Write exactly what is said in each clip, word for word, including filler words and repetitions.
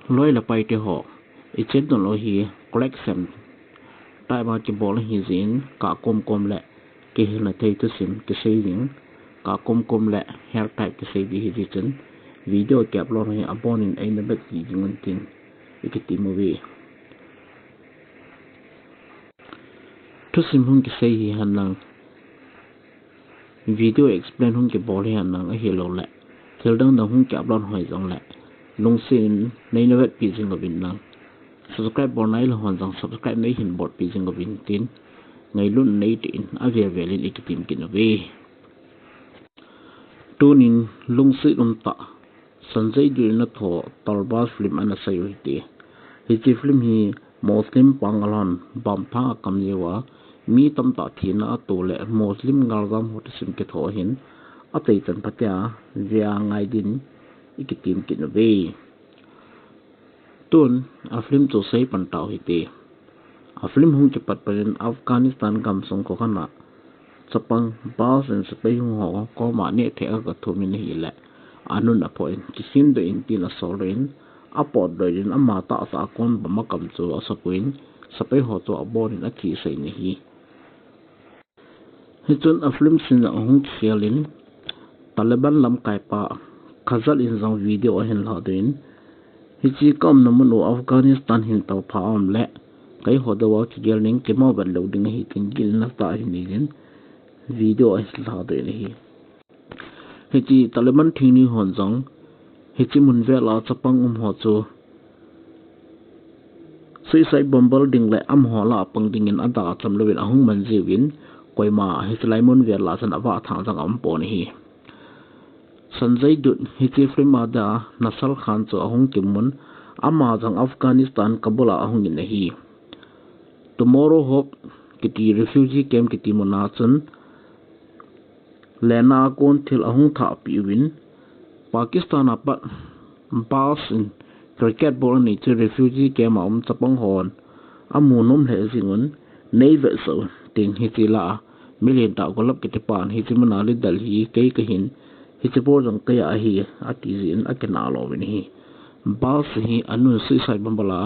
Loi le pai te ho, i channel u hi collection type a kibol ahi jeh in, kah komkom le kihilna thei thusim kisei ding, kah komkom le hel type kisei ding ahi jeh chun, video ki upload hi abon in eina vet ji ding un tin i kitem uve. Thusim hung kisei hi henlang, video explain hung kibol hi henlang, ahilou le thil dang dang hung ki upload hoi jong le, lungset in neina vetpi jing uvin lang. Subscribe bol nailou hon jong subscribe nei hin bolpi jing uvin tin, ngailutna nei tah in avel vel in i kitem kit uve. Tunin lungset umtah Sanjay Dutt in athoh Talbas film ana sei u hite. Hiche film hi Muslim pangal hon bomb thang akam jeh uva mi tamtah thina ato le Muslim galjam ho thusim kithoh ahin, achaichan phatea vea ngai din i kitem kit uve. Tun a film chu sei pan tau hite. A film hung kipat panin Afghanistan gamsung kho khat a chapang Bas in sepai hung ho koma neh thei a gathum in ahile, anun aphoh in, kikhin doh in tin asol doh in, apot doh in, ama tahsa a kon bomb akam chu asap in, sepai ho chu abon in athi sah in ahi. Hichun a film scene jong ahung kikhel in, Taliban lamkaipa Khazal in jong video ahin ladoh in, hiche ka umna mun u Afghanistan hin toupha aum le, keiho dou a kigel ding, kimo vet lou ding ahi tin gilna tah ahin nei in, video ahin ladoh in ahi. Hiche Taliban thingnoi hon jong, hiche mun vel a chapang um ho chu suicide bomber ding le amaho lah a pang dingin ada cham louvin ahung man jiuvin, koima hiche lai mun vel a chun avah thang jong aumpon ahi. Sanjay Dutt hiche film a dia Nasser Khan chu ahung kimun, ama jong Afghanistan Kabul a ahung in ahi. Tomorrow Hope kiti refugee camp kiti mun a chun, lena a kon thil ahung thahpeh uvin, Pakistan a pat Bas in cricket bol anei chu refugee camp a um chapang hon amu nom lheh jing un, nei vetsah un tin hiche lah a milen tah Golab kiti pan hiche mun a leader hi kei kahin, hiche bol jong kei a ahi, ati jeh in akinah lo uvin ahi. Bas hi anun suicide bomber a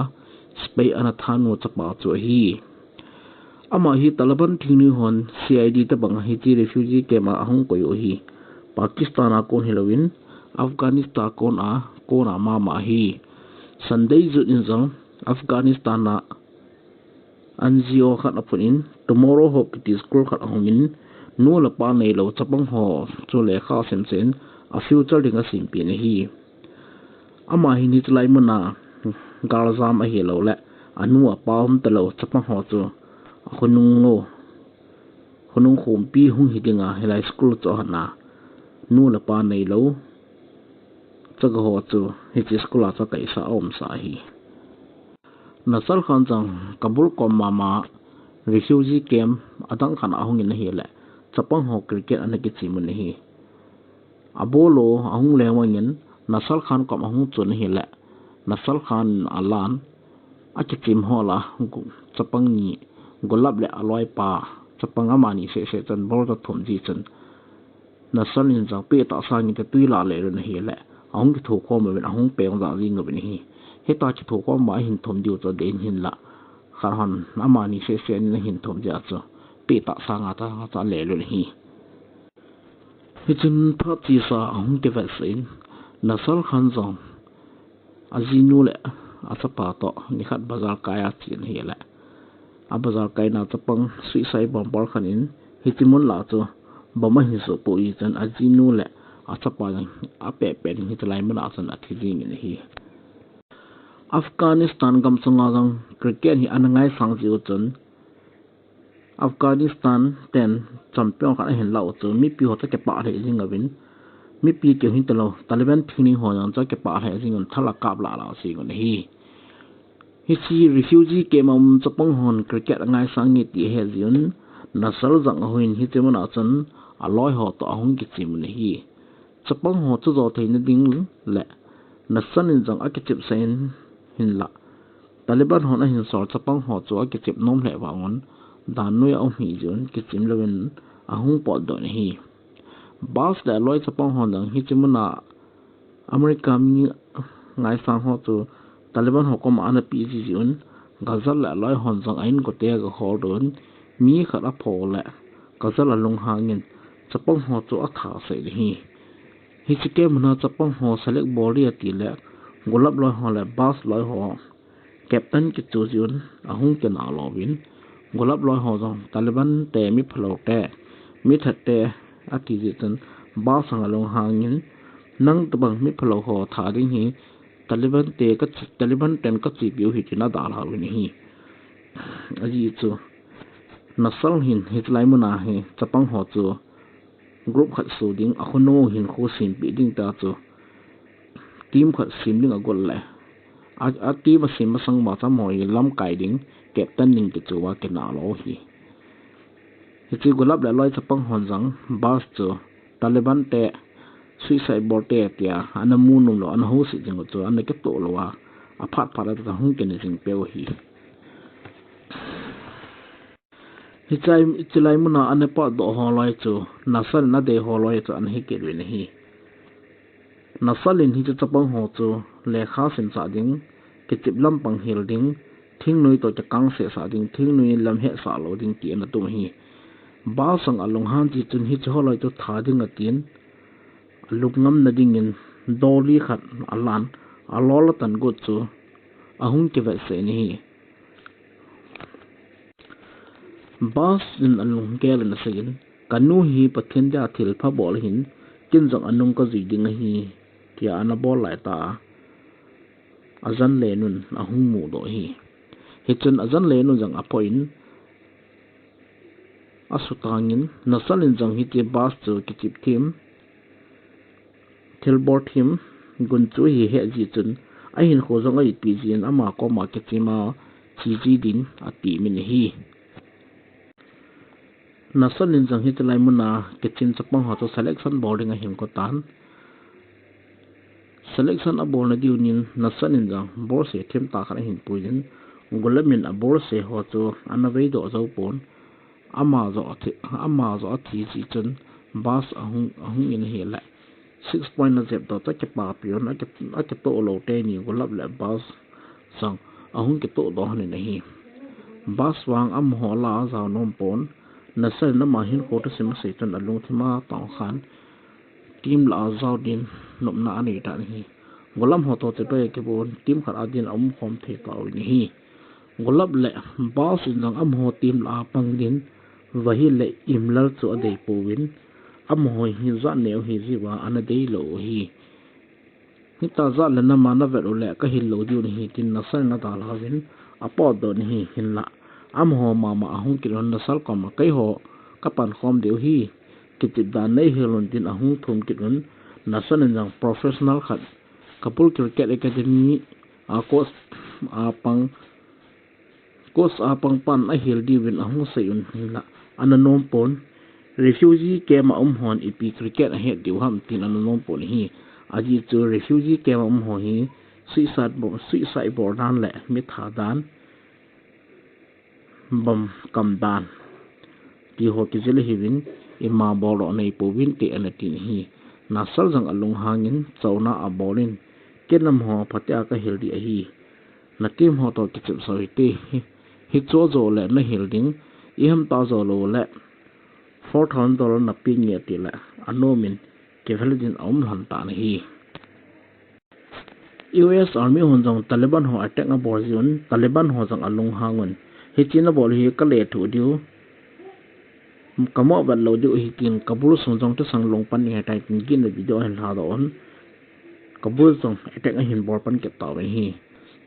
sepai ana that nu chapa chu ahi. Ama hi Taliban thingnoi hon C I D tobang a hiche refugee camp a ahung koi u ahi. Pakistan a kon hilouvin, Afghanistan a kon a, kon a mama ahi. Sanjay Dutt in jong Afghanistan a N G O khat aphut in, Tomorrow Hope kiti school khat ahong in, nu le pa neilou chapang ho chu lekha asim chen, a future ding asempeh in ahi. Ama hin hiche lai mun a galjam ahilou le, anu apa um talou chapang ho chu, akhonung lou, khonung khompi hung hi ding a, hilai school chu ahat na, nu le pa neilou chaga ho chu hiche school a chu akaisah a aumsah ahi. Nasser Khan jong Kabul kom mama refugee camp adang khat a ahung in ahile, chapang ho cricket ana kichim un ahi. Abolo ahung leng vangin Nasser Khan kom ahung chun ahile, Nasser Khan alan, akichim ho lah a, gu-, chapang ni, Golab le aloipa, chapang amani seh seh chun ball chu athum ji chun, Nasser in jong pettah sangin tui lah lel un ahile, ahung kithokhom uvin ahung peng jah jing uvin ahi. Hitia kithokhom uva ahin thum diu chu adei in hinlah, khat hon amani seh seh in ahin thum jeh a chu pettah sanga tah chu alel un ahi. Hichun phat chesa ahung kivetsah in, Nasser Khan jong ajinu le achapa toh nikhat bazar kai a achen ahile, abazar kaina chapang suicide bomber khat in hiche mun lah chu bomb ahin sohpeh jeh chun ajinu le achapa jong apeh peh in hiche lai mun a chun athi jing in ahi. Afghanistan gamsunga jong cricket hi ana ngaisang jeh u chun, Afghanistan ten champion khat ahin lah u chu mipi ho chu akipah lheh jing uvin, mipi keu hitalou, Taliban thingnoi ho jong chu akipah lheh jing un thal akap lah lah jing un ahi. Hiche refugee camp a um chapang hon cricket angaisang e ti ahet jeh un, Nasser jong ahung in hiche mun a chun aloi ho toh ahung kichim un ahi. Chapang ho chu jo theina ding le Nasser in jong akichepsah in hinlah, Taliban hon ahin sol chapang ho chu akichep nom lheh vang un, dan noi a um hih jeh un kichim louvin ahung potdoh in ahi. Bas le aloi chapang hon jong hiche mun a America mi ngaisang ho chu Taliban ho koma ana pe jiji un, Ghazal le aloi hon jong a inkote agahol doh un, mi khat apho le Ghazal alunghang in, chapang ho chu atha sah in ahi. Hiche camp muna chapang ho select bol ding ati le, Gulab loi ho le Bas loi ho, captain kichu jeh un ahung kinah louvin, Gulab loi ho jong Taliban te mi phalou te, mi that te ati jeh chun, Bas jong alunghang in, nang tobang mi phalou ho tha ding hi, Taliban te ka, Taliban ten kachepi u ahi tin adalha uvin ahi. Ajeh chu, Nasser hin hiche lai muna hi chapang ho chu group khat so ding, akhonung hinkho sempeh ding tia chu team khat sem ding agot le, a, a team asem masang uva chapang ho hi lamkai ding, captain ding kichu uva kinah lou ahi. Hiche Gulab le aloi chapang hon jong Bas chu Taliban te suicide bol te tia ana mu nom lou, ana houset jing u chu ana kitoh lou a, aphat phat a chu ahung kine jing peu ahi. Hiche lai, hiche lai muna ana potdoh ho loi chu Nasser in adei ho loi chu ana hi kit uvin ahi. Nasser in hiche chapang ho chu lekha simsah ding, kichep lampang hil ding, thingnoi toh kikang sehsah ding, thingnoi lam hetsah lou ding ti ana tum ahi. Bas jong alunghang jeh chun hiche ho loi chu tha ding atin, alungngamna dingin dolly khat alan, alol atan got chu ahung kivetsah in ahi. Bas in alunggel in asei in, kanu hi Pathen dia thilpha bol ahin, ken jong anung kajui ding ahi, tia ana bol laitah a, ajan lenun ahung mudoh ahi. Hichun ajan lenun jong aphoh in, asutang in, Nasser in jong hiche Bas chu kichep them, thilbol them, gunchu ahi ahet jeh chun, ahinkho jong a-ipi jeh in ama koma kichem a, che ji din atemin ahi. Nasser in jong hiche lai muna kichem chapang ho chu selection bol ding ahin got tan. Selection abolna diu nin Nasser in jong bolse themtah khat ahin puiyin, Gulab in abolse ho chu ana veidoh jou pon. Ama joh athi, ama joh athi jeh chun Bas ahung, ahung in ahile, six point ajep doh chu akipapi un, aki, akitoh lou teni Gulab le Bas jong ahung kitoh doh lhonin ahi. Bas vang amaho la ajao nom pon, Nasser in ama hinkho thusim asei chun alungthim a tong khan, team lah a jao din nopna anei tan ahi. Gulab ho toh chibai kibon team khat a din aumkhom thei tauvin ahi. Gulab le Bas in jong amaho team lah a pang din, Wahid le Imlal chu adei pouvin, amaho hi jat neo ahi jeh uva ana deilou u ahi. Hitia jat le nam a navet uleh kahil lou diu ahi tin Nasser in adalha uvin, apotdoh in ahi. Hinlah, amaho mama ahung kit un Nasser koma, keiho kapankhom diu ahi, kichep dan neihil un tin ahung thum kit un, Nasser in jong professional khat, Kabul Cricket Academy a coach a pang, coach a pang pan ahil diuvin ahung sei un, hinlah, ana nom pon, refugee camp a um hon ipi cricket ahet diu ham tin ana nom pon ahi. Ajeh chu refugee camp a um ho hi suicide bo-, suicide bol dan le mitha dan, bomb kam dan ti ho kijil ahiuvin, ima boldoh neipouvin te ana tin ahi. Nasser jong alunghang in chauna abol in, kei nam ho phatea kahil ding ahi. Na team ho toh kichepsah u hite, hi, hichu ajo le nahil ding, iham tah ajo lou le four thousand dollar napeh nge ati le, anom in kivel din aum lhon tan ahi. U S Army hon jong Taliban ho attack abol jiuvin, Taliban ho jong alunghang un, hiche nabol hi kalethuh diu, kamoh vet lou diu ahi tin, Kabul sung jong kisang lung pan ding ahitai tin, gihna video ahin lhadoh un, Kabul jong attack ahin bol pan kit tauvin ahi.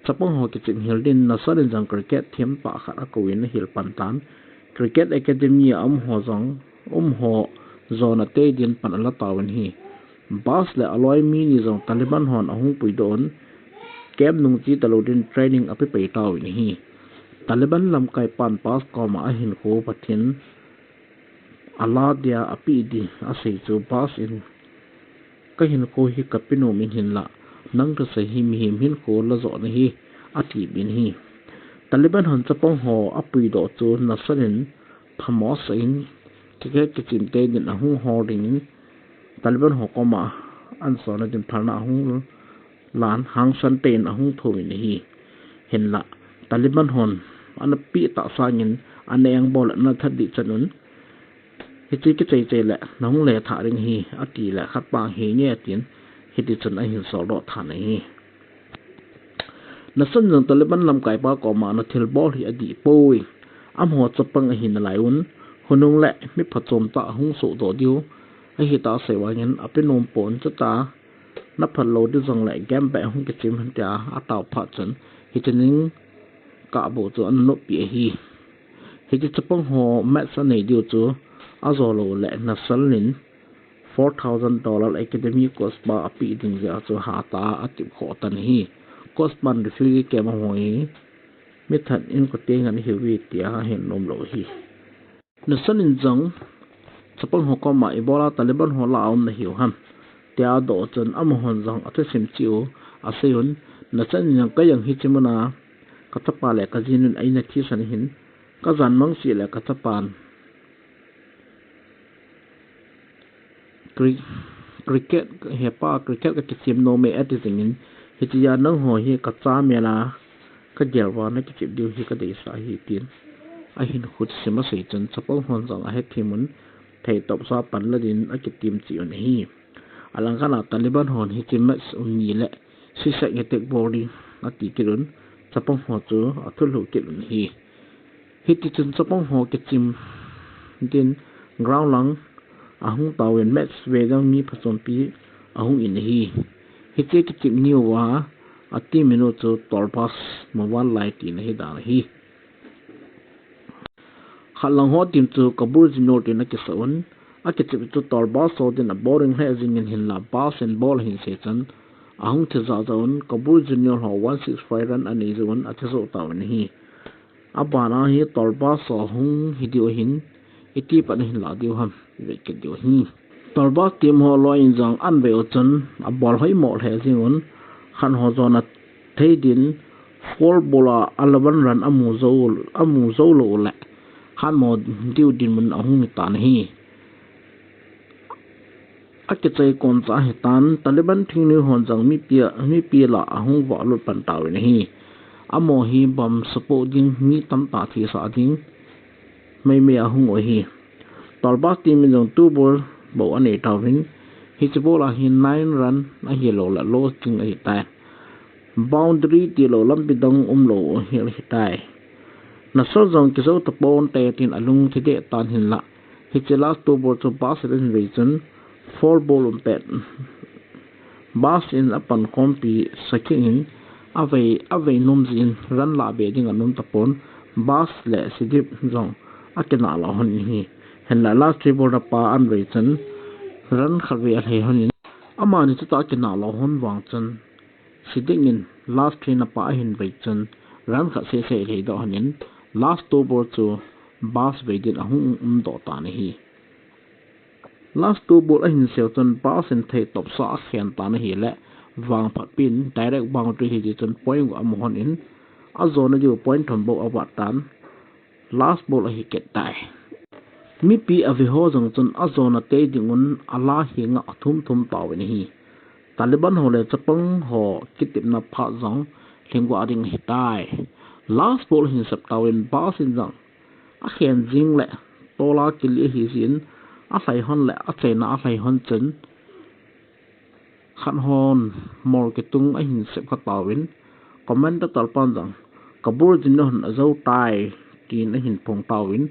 Chapang ho kichep hil din Nasser in jong cricket themtah khat akouvin ahil pan tan. Cricket Academy a um ho jong, um ho jona tei din pan ala tauvin ahi. Bas le aloi mi ni jong Taliban hon ahung puidoh un, camp nung che talou din training ape pai tauvin ahi. Taliban lamkai pan Bas koma ahinkho Pathen in ala dia apeh ding asei chu Bas in, kahinkho hi kape nom in, hinlah, nang thusei hi mihem hinkho lajoh nahi, atipeh in ahi. Taliban hon chapang ho apuidoh chu Nasser in phamo asah in, cricket kichem tei din ahung hol dingin, Taliban ho koma ahin sona din phalna ahung lan hangsan tah in ahung thum in ahi. Hinlah Taliban hon ana pi ta sangin ana engbol ana that ding chan un, hiche kichai chai le nahung le tha ding ahi, ati le khat pa hi nge atin, hiti chun ahin sol doh tha in ahi. Nasan jong Taliban lamkai pa koma ana thilbol hi adih poi. Amaho chapang ahi nalai un, hunung le mi phachom tah ahung soh doh diu ahi ta sei vangin ape nom pon, chuta na phal lou ding jong le game beh hung kichim hen tia atao phat chun, hiche ning kah bou chu ana noppi ahi. Hiche chapang ho match anei diu chu ajo lou le Nasan in four thousand dollar academy course pa ape ding jeh a chu hatah a atip khoh tan ahi. Course pan refugee camp ahung hi mi that in koteng an hiuve tia ahin nom lou ahi. Nasan in jong chapang ho koma ibola Taliban ho la a um nahiu ham tia adoh chun, amahon jong athusim cheh u asei un. Nasan in jong, ka jong hiche muna ka chapa le ka jin un a in a thisan ahin, ka jan mang seh le ka chapan cri-, cricket, hepa, cricket ka kichep nom e ati jingin, hitia nangho hi ka cha mel a ka gel uva na kichep diu hi ka deisah ahi, tin ahin khusim asei chun, chapang hon jong ahethem un, thei topsa pan la din akitim cheh un ahi. Alangkhat a Taliban hon hiche match um ni le sisek attack bol ding ati kit un, chapang ho chu athulhu kit un ahi. Hiti chun chapang ho kichim din ground lang ahung tauvin, match ve ding mi phachompi ahung in ahi. Hiche kichim ni uva ateam min u chu Torbas, Muvanlai tina ahi dan ahi. Khat lang ho team chu Kabul Junior tin akisah un, akichep chu Torbas ho din abol ding lheh jingin, hinlah Bas in bol ahin se chun ahung thi jah jah un, Kabul Junior ho one six five run anei jeh un athi jou tauvin ahi. Abana hi Torbas ho hung hi diu ahin, iti pat ahin la diu ham, ivet kit diu ahi. Torbas team ho loi in jong an vei u chun abol hoimo lheh jing un, khat ho jona thei din four ball a eleven run amu jou, amu jou lou le, hatmo diu dinmun ahung hi tan ahi. Akichai kon cha ahi tan, Taliban thingnoi hon jong mipi a, mipi lah ahung valut pan tauvin ahi. Amaho hi bomb support ding, mi tamtah thisah ding mei mei ahung u ahi. Torbas team in jong two ball bou anei tauvin, hiche ball a hi nine run ahilou le loss ding ahitai. Boundary tilou lampi dang umlou u hi ahitai. Nasan jong kijou tapon te tin alung thi deh tan, hinlah hiche last two ball chu Bas in ahin vei chun four ball um pet Bas in apan khompi sakhi in avei, avei nom jeh in run lah be ding anom tapon, Bas le Sidip jong akinah lou hon ahi. Hinlah last three ball na pa an vei chun run khat vei alhei hon in, amani chuta akinah lou hon vang chun Sidip in last three na pa ahin vei chun run khat seh seh alhei doh hon in, last two ball chu Bas vei din ahung um doh tan ahi. Last two ball ahin seu chun Bas in thei topsa akhen tan ahile, vangphat pi in direct boundary ahi jeh chun point gup amu hon in, ajona diu point thum bou avat tan, last ball ahi kit tai. Mipi avei ho jong chun ajona tei ding un ala henga athum thum tauvin ahi. Taliban ho le chapang ho kitepna phat jong lhing gup ding ahitai. Last ball ahin sep tauvin Bas in jong akhen jing le tola kili ahi jeh in alhai hon le achaina alhai hon chun khat hon mol kitung ahin sep kha tauvin, commentator pan jong Kabul Junior hon ajou tai tin ahin phong tauvin,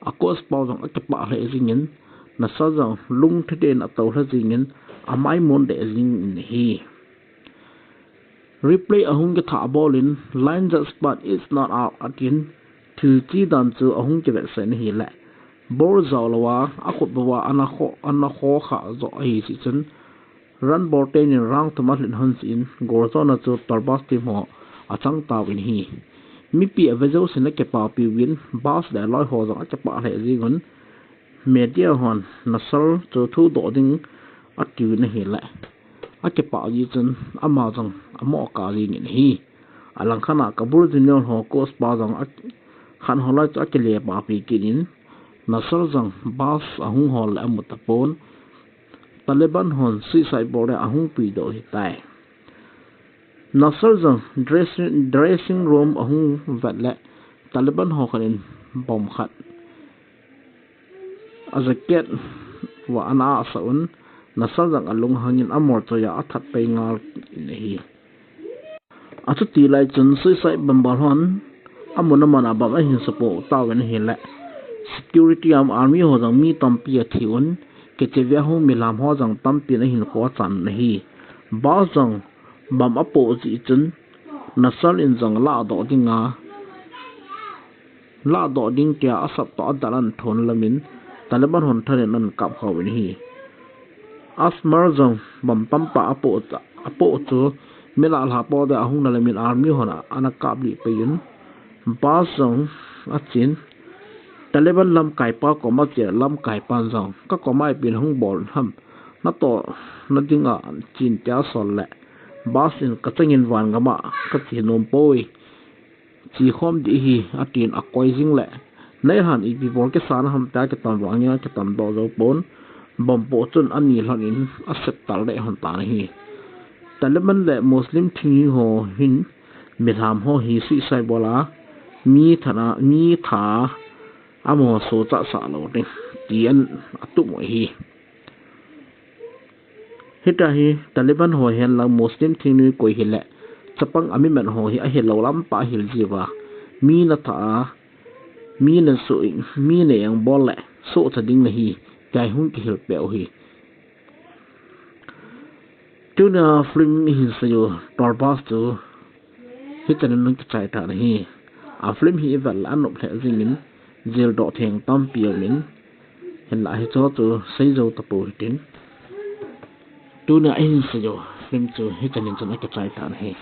a coach pa jong akipah lheh jingin, Nasan jong lungthim in atou lha jingin, amai mun deh jingin ahi. Replay ahung kithah bol in, line judge pan it's not out atin, thil chi dan chu ahung kivetsah in ahile, ball jao louva, akhut bou a ana kho, ana kho kha joh ahi jeh chun, run bol tein round thum alhin hon jeh in, goal jona chu Torbas team ho achang tauvin ahi. Mipi avei jousen akipah piuvin, Bas le aloi ho jong akipah lheh jeng un, media hon Nasan chu thudoh ding atiuvin ahile, akipah jeh chun ama jong amo kah jengin ahi. Alangkhat a Kabul Junior ho coach pa jong a, khat ho lai chu akile pah pi kit in, Nasan jong Bas ahung hol le amu tapon, Taliban hon suicide bol le ahung puidoh ahitai. Nasser jong dressing, dressing room ahung vet le Taliban ho khat in bomb khat a jacket uva ana asah un, Nasser jong alunghang in amorchoi a athat pai ngal in ahi. Achuti lai chun suicide bomber hon amun amun a bomb ahin supoh tauvin ahile, security a um army ho jong mi tampi athi un, kicheve a hung mihem ho jong tampi in ahin kho achan un ahi. Bus jong bomb apoh jeh chun Nasser in jong ladoh dinga, ladoh ding tia asap toh adal ahin thon lamin Taliban hon thanin ahin kap kha uvin ahi. Asmar jong bomb tamtah apoh, apoh chu mi lah lha poh dia ahung na lamin army hon ana kap lih pai un. Bus jong achen. Taliban lamkaipa koma ache, lamkaipan jong ka koma ipi hung bol ham, natoh na dinga chen tia asol le, bus in ka changin van gam a ka che nom poi, che khom ding ahi, atin akoi jing le, nai lhan ipi bol kisa na ham tia kitam vangin akitam doh jou pon, bomb poh chun ani lhon in asep tal deh lhon tan ahi. Taliban le Muslim thingnoi ho hin mihem ho hi suicide bol a, mi thana, mi tha a amaho sohcha sah lou ding ti in atup u ahi. Hitia hi Taliban ho hen lang Muslim thingnoi koi hile, chapang a miman ho hi ahilou lam pa ahil jiuva, mi na tha a, mi na su, mi na eng bol le sohcha ding nahi, tia hung kihil peh u ahi. Tunia film ihin sei u Parbas chu hichan in ana kichai tan ahi. A film hi ivet le anop lheh jingin, jildoh theng tampi aumin, hinlah hicheho chu sei jou tapou hitin. Tunia ihin sei u film chu hichan in chun akichai tan ahi.